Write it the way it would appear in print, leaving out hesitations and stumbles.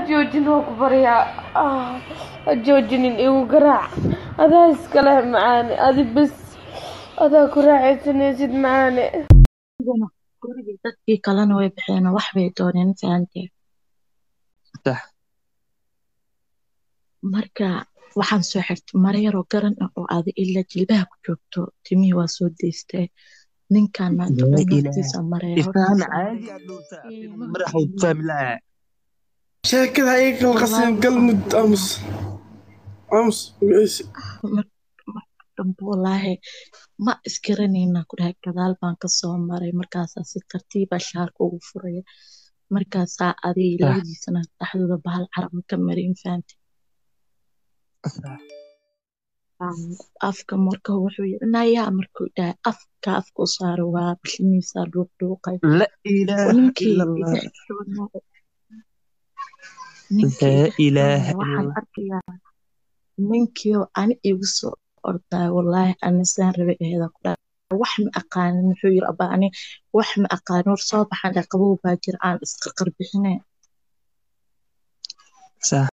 Joojin, waa ku baryaa. Ha joojinin, igu garaac. Adaa iskale macaane, adi bes adaa ku raaxaysanaysid macaane. Gurigii dadkii kalena way baxeen oo wax bay dooneen, fahantee? Sax. Marka waxaan soo xirtay maro yaroo garan ah oo aada ilaa jilbaha ku joogto, timihii waa soo daystay. Ninkan maanta Laa dhan ilaaha. hortiisa maraya, Ifaan hortiisa caadi maraya. aad dhowtaa. Iima Madaxa uu fahmi lahaa. Sheekada ha iga kala qasin. Wallaahi. Galmud, aamus, aamus, magaciisa. Marka dambe wallaahi ma isgaranayna ku dhahay, gadaal baan kasoo maray. Markaasaa si tartiiba shaarka ugu furaya, markaasaa adiga labadiisana dhexdooda bahal caraba ka marin, fahantay? Sax. Afka marka wuxuu yiri nayaa, markuu dhahay afka afka u saaro, waa bishimiisa dhuuqdhuuqay. La ilaaha Ninkii illa iga Allah. xishoonaya, ninkii Laa iga ilaaha xishoonaya, illa waxaan Allah. arkayaa ninkii oo ani igu soo ordaay. Wallaahi ani saan rabay aheeda ku dhahay, wax ma aqaanin. Wuxuu yiri, abaa ani wax ma aqaanin, war soo baxan, qabow baa jira, aan isqarqar bixine. Sax.